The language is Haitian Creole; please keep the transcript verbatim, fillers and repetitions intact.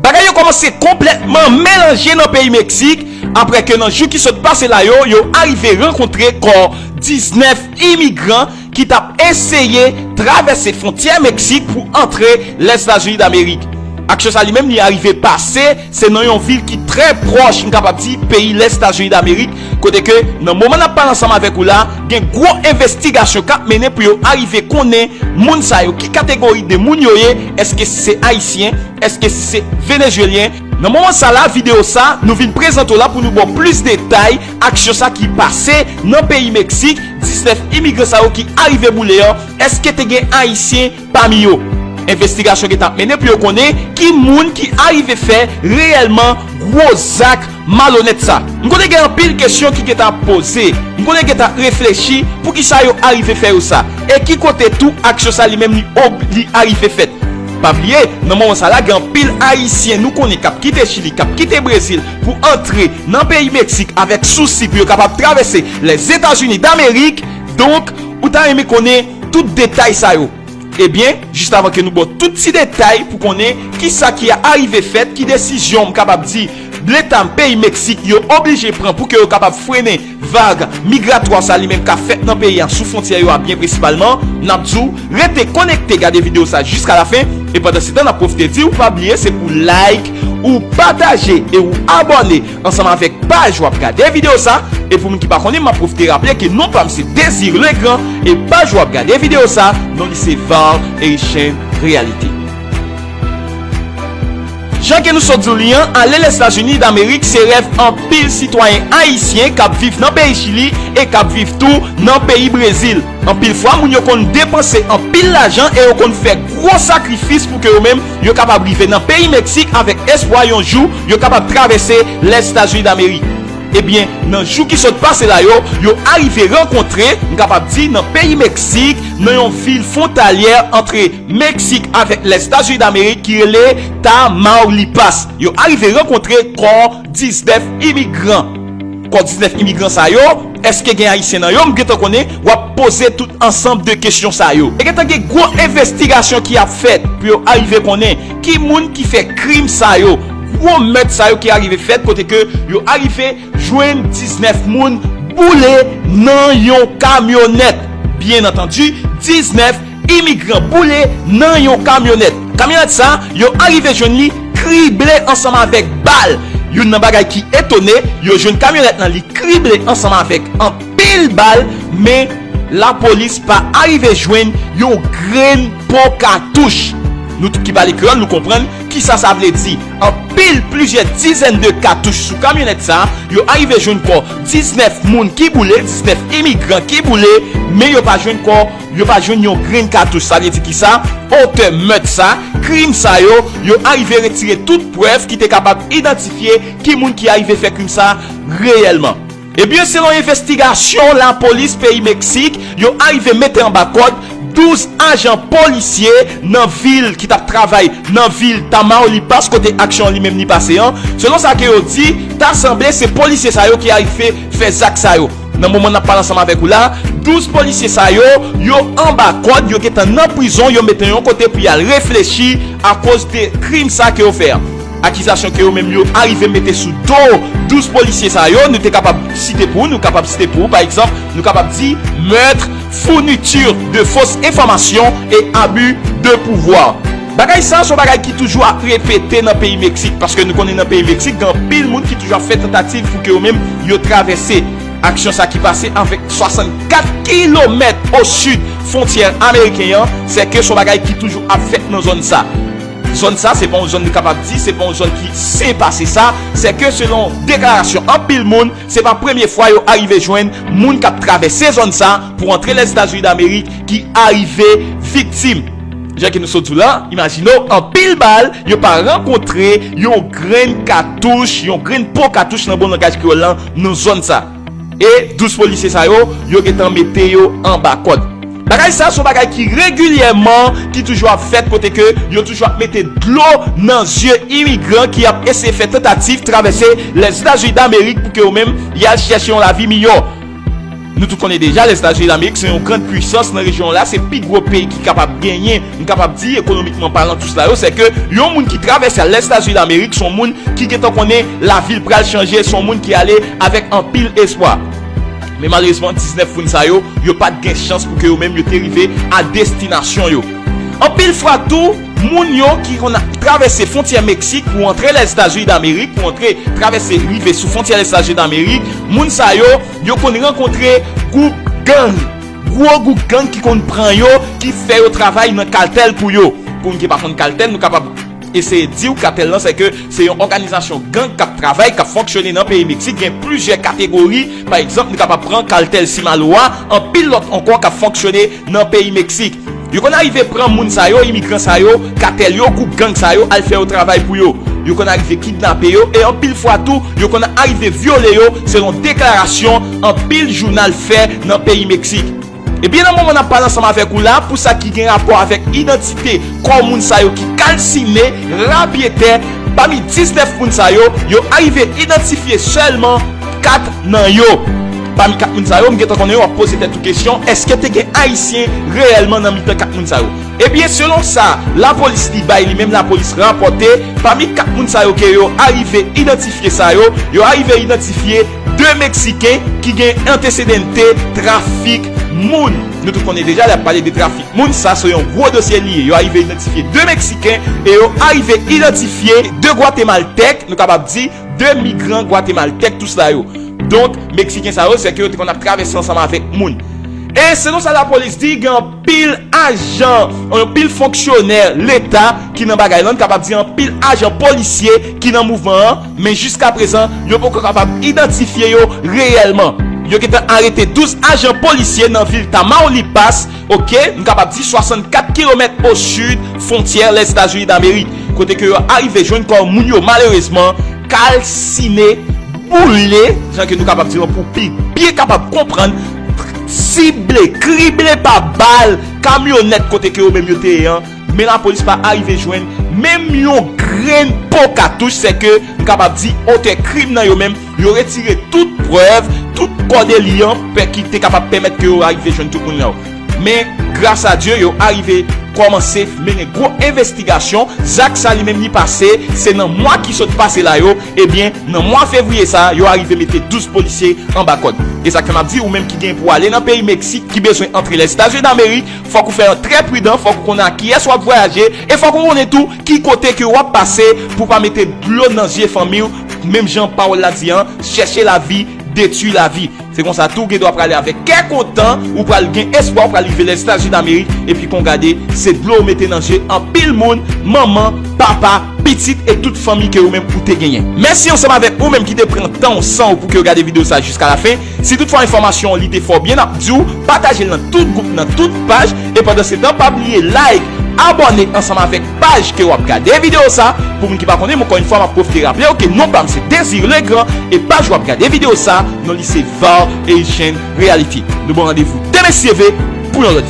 Bagay yo kòmanse konplètman melanje nan peyi Meksik, apre ke nan jou ki sot pase la yo, yo arive rankontre kò diznèf imigran ki t ap eseye travèse fwontyè Meksik pou antre Lèzetazini Damerik. Aksyon sa li menm li arive pase, se nan yon vil ki trè pwòch, m kapab di, peyi Lèzetazini Damerik, kote ke nan moman n ap pale ansanm avèk ou la, gen gwo envestigasyon k ap mennen pou yo arive konnen moun sa yo, ki kategori de moun yo ye, èske si se Ayisyen, èske si se Venezuelyen. Nan moman sa la, videyo sa, nou vin prezante w la pou nou ba w plis detay aksyon sa ki pase nan peyi Meksik, diznèf imigran sa yo ki arive boule an, èske te gen Ayisyen pami yo? Envestigasyon gentan ap mennen pou yo konnen ki moun ki arive fè reyèlman gwo zak malonèt sa. M konnen gen anpil kesyon ki gentan ap poze. M konnen gentan ap reflechi poukisa yo arive fè yo sa. E ki kote tou aksyon sa li menm li, ob- li arive fèt. Pa bliye, nan moman sa la, gen anpil Ayisyen nou konnen k ap kite Chili, k ap kite Brezil pou antre nan peyi Meksik avèk sousi pou yo kapab travèse Lèzetazini Damerik. Donk, ou ta renmen konnen tout detay sa yo. Ebyen, jis avan ke nou ba w tout ti detay pou konnen kisa ki arive fèt, ki desizyon, m kapab di, Leta peyi Meksik yo oblije pran pou ke yo kapab frennen vag migratwa sa li menm k ap fèt nan peyi a sou fwontyè yo a byen prensipalman, n ap di w rete konekte gade videyo sa jiska lafen. E pandan se tan, n ap pwofite di w pa bliye se pou like, ou pataje e ou abòne ansanm avèk paj w ap gade videyo sa. E pou moun ki pa konnen, m ap pwofite raple ke non pa m se Désir Legrand e paj w ap gade videyo sa, non li se Var Haitian Reality. Jan ke nou sot di w li an, ale Lèzetazini Damerik se rèv anpil sitwayen ayisyen k ap viv nan peyi Chili e k ap viv tou nan peyi Brezil. Anpil fwa, moun yo konn depanse anpil lajan e yo konn fè gwo sakrifis pou ke yo menm yo kapab rive nan peyi Meksik avèk espwa yon jou yo kapab travèse Lèzetazini Damerik. Ebyen, nan jou ki sot pase la yo, yo arive rankontre, m kapab di, nan peyi Meksik, nan yon vil fwontalyè antre Meksik avèk Lèzetazini Damerik ki rele Tamaulipas. Yo arive rankontre kò diznèf imigran. Kò diznèf imigran sa yo, èske gen Ayisyen nan yo? M gentan konnen w ap poze tout ansanm de kesyon sa yo. E gentan gen gwo envestigasyon ki ap fèt pou yo arive konnen ki moun ki fè krim sa yo, gwo mèt sa yo ki arive fèt kote ke yo arive jwenn diznèf moun boule nan yon kamyonèt. Byen antandi, diznèf imigran boule nan yon kamyonèt. Kamyonèt sa, yo arive jwenn li krible ansanm avèk bal. Youn nan bagay ki etone, yo jwenn kamyonèt lan li krible ansanm avèk anpil bal, men lapolis pa arive jwenn yon grenn po katouch. Nou tout ki pale kreyòl, nou konprann kisa sa vle di. Anpil, plizyè dizèn de katouch sou kamyonèt sa, yo arive jwenn kò diznèf moun ki boule, diznèf imigran ki boule, men yo pa jwenn kò, yo pa jwenn yon grenn katouch. Sa vle di kisa? Otè mèt sa, krim sa yo, yo arive retire tout prèv ki te kapab idantifye ki moun ki arive fè krim sa reyèlman. Ebyen, selon envestigasyon lapolis peyi Meksik, yo arive mete anba kòd douz ajan polisye nan vil ki t ap travay nan vil Tamaulipas kote aksyon an li menm li pase an. Selon sa ke yo di, ta sanble se polisye sa yo ki arive fè zak sa yo. Nan moman n ap pale ansanm avèk ou la, douz polisye sa yo, yo anba kòd, yo gentan nan prizon, yo mete yon kote pou y al reflechi akoz de krim sa ke yo fè an. Akizasyon ke yo menm yo arive mete sou do douz polisye sa yo, nou te kapab site pou ou, nou kapab site pou ou, pa egzanp, nou kapab di meurtre, fourniture de fausses informations et abus de pouvoir. Bagay sa, se yon bagay ki toujou ap repete nan peyi Meksik, paske nou konnen nan peyi Meksik, gen anpil moun ki toujou ap fè tantativ pou ke yo menm yo travèse. Aksyon sa ki pase avèk swasannkat kilomèt o sid fwontyè ameriken an, se ke se yon bagay ki toujou ap fèt nan zòn sa. Zòn sa, se pa yon zòn nou kapab di, se pa yon zòn ki sen pase sa, se ke selon deklarasyon anpil moun, se pa premye fwa yo arive jwenn moun k ap travèse zòn sa pou antre Lèzetazini Damerik ki arive viktim. Jan ke nou sot di w la, imajine w, anpil bal, yo pa rankontre yon grenn katouch, yon grenn po katouch nan bon langaj kreyòl lan, nan zòn sa. E douz polisye sa yo, yo gentan mete yo anba kòd. Bagay sa se yon bagay ki regilyèman ki toujou ap fèt kote ke yo toujou ap mete dlo nan zye imigran ki ap eseye fè tantativ travèse Lèzetazini Damerik pou ke yo menm y al chèche yon lavi miyò. Nou tout konnen deja, Lèzetazini Damerik se yon grann pwisans nan rejyon la, se pi gwo peyi ki kapab genyen, m kapab di, ekonomikman palan, tout sa yo, se ke yon moun ki travèse al Lèzetazini Damerik, se yon moun ki gentan konnen lavi l pral chanje, se yon moun ki ale avèk anpil espwa. Men malerezman, diznèf moun sa yo, yo pa t gen chans pou ke yo menm yo te rive a destinasyon yo. Anpil fwa tou, moun yo ki konn ap travèse fwontyè Meksik pou antre Lèzetazini Damerik, pou antre travèse rive sou fwontyè Lèzetazini Damerik, moun sa yo, yo konn rankontre gwoup gang, gwo gwoup gang ki konn pran yo, ki fè yo travay nan katèl pou yo. Pou moun ki pa konn katèl, nou kapab eseye di w katèl lan, se ke se yon òganizasyon gang k ap travay, k ap fonksyone nan peyi Meksik. Gen plizyè kategori. Pa egzanp, nou kapab pran katèl Sinaloa, anpil lòt ankò k ap fonksyone nan peyi Meksik. Yo konn arive pran moun sa yo, imigran sa yo, katèl yo, gwoup gang sa yo, al fè yo travay pou yo. Yo konn arive kidnape yo, e anpil fwa tou, yo konn arive vyole yo, selon deklarasyon anpil jounal fè nan peyi Meksik. Ebyen, nan moman n ap pale ansanm avèk ou la, pou sa ki gen rapò avèk idantite kò moun sa yo ki kalsine, rapyetè, pami diznèf moun sa yo, yo arive idantifye sèlman kat nan yo. Pami kat moun sa yo, m gentan konnen w ap poze tèt ou kesyon, èske te gen Ayisyen reyèlman nan mitan kat moun sa yo? Ebyen, selon sa lapolis li bay, li menm lapolis rapòte, pami kat moun sa yo ke yo arive idantifye sa yo, yo arive idantifye de Meksiken ki gen antesedente trafik moun. Nou tout konnen deja, lè y ap pale de trafik moun, sa se yon gwo dosye li ye. Yo arive idantifye de Meksiken e yo arive idantifye de Gwatemaltèk, nou kapab di de migran gwatemaltèk, tout sa yo. Donk, Meksiken sa yo, se ke yo te konn ap travèse ansanm avèk moun. E selon sa lapolis di, gen anpil ajan, anpil fonksyonè Leta ki nan bagay lan, n kapab di anpil ajan polisye ki nan mouvman an, men jiskaprezan, yo poko kapab idantifye yo reyèlman. Yo gentan arete douz ajan polisye nan vil Tamaulipas, oke, n kapab di swasannkat kilomèt o sid fwontyè Lèzetazini Damerik, kote ke yo arive jwenn kò moun yo malerezman kalsine, boule, jan ke nou kapab di lan pou pi byen kapab konprann, sible, krible pa bal, kamyonèt kote ke yo menm yo te ye an, men lapolis pa arive jwenn menm yon grenn po katouch, se ke m kapab di otè krim nan yo menm, yo retire tout prèv, tout kò deli an, pè ki te kapab pèmèt ke yo arive jwenn tout moun yo. Men, gras a Dye, yo arive kòmanse mennen gwo envestigasyon. Zak sa li menm li pase, se nan mwa ki sot pase la yo, ebyen, nan mwa fevriye sa, yo arive mete douz polisye anba kòd. E sa k fè m ap di, ou menm ki gen pou ale nan peyi Meksik, ki bezwen antre Lèzetazini Damerik, fòk ou fè trè pridan, fòk ou konnen ak kiyès w ap vwayaje, e fòk ou konnen tou ki kote ke w ap pase pou pa mete dlo nan zye fanmi w, menm jan pawòl la di an, chèche lavi, detwi lavi. Se konsa tou, ou gen dwa prale avèk kè kontan, ou pral gen espwa, ou pral rive Lèzetazini Damerik, epi kon gade, se dlo ou mete nan zye anpil moun, manman, papa, pitit e tout fanmi ke ou menm ou te genyen. Mèsi ansanm avèk ou menm ki te pran tan w san w pou ke w gade videyo sa jiska lafen. Si toutfwa enfòmasyon an li te fè w byen, n ap di w pataje l nan tout gwoup, nan tout paj, e pandan se tan, pa bliye like, abòne ansanm avèk paj ke w ap gade videyo sa. Pou moun ki pa konnen m, ankò yon fwa, m ap pwofite raple w ke non pa m se Désir Legrand, e paj w ap gade videyo sa, non li se Var Haitian Reality. Nou ba w randevou demen si Dye vle pou yon lòt videyo.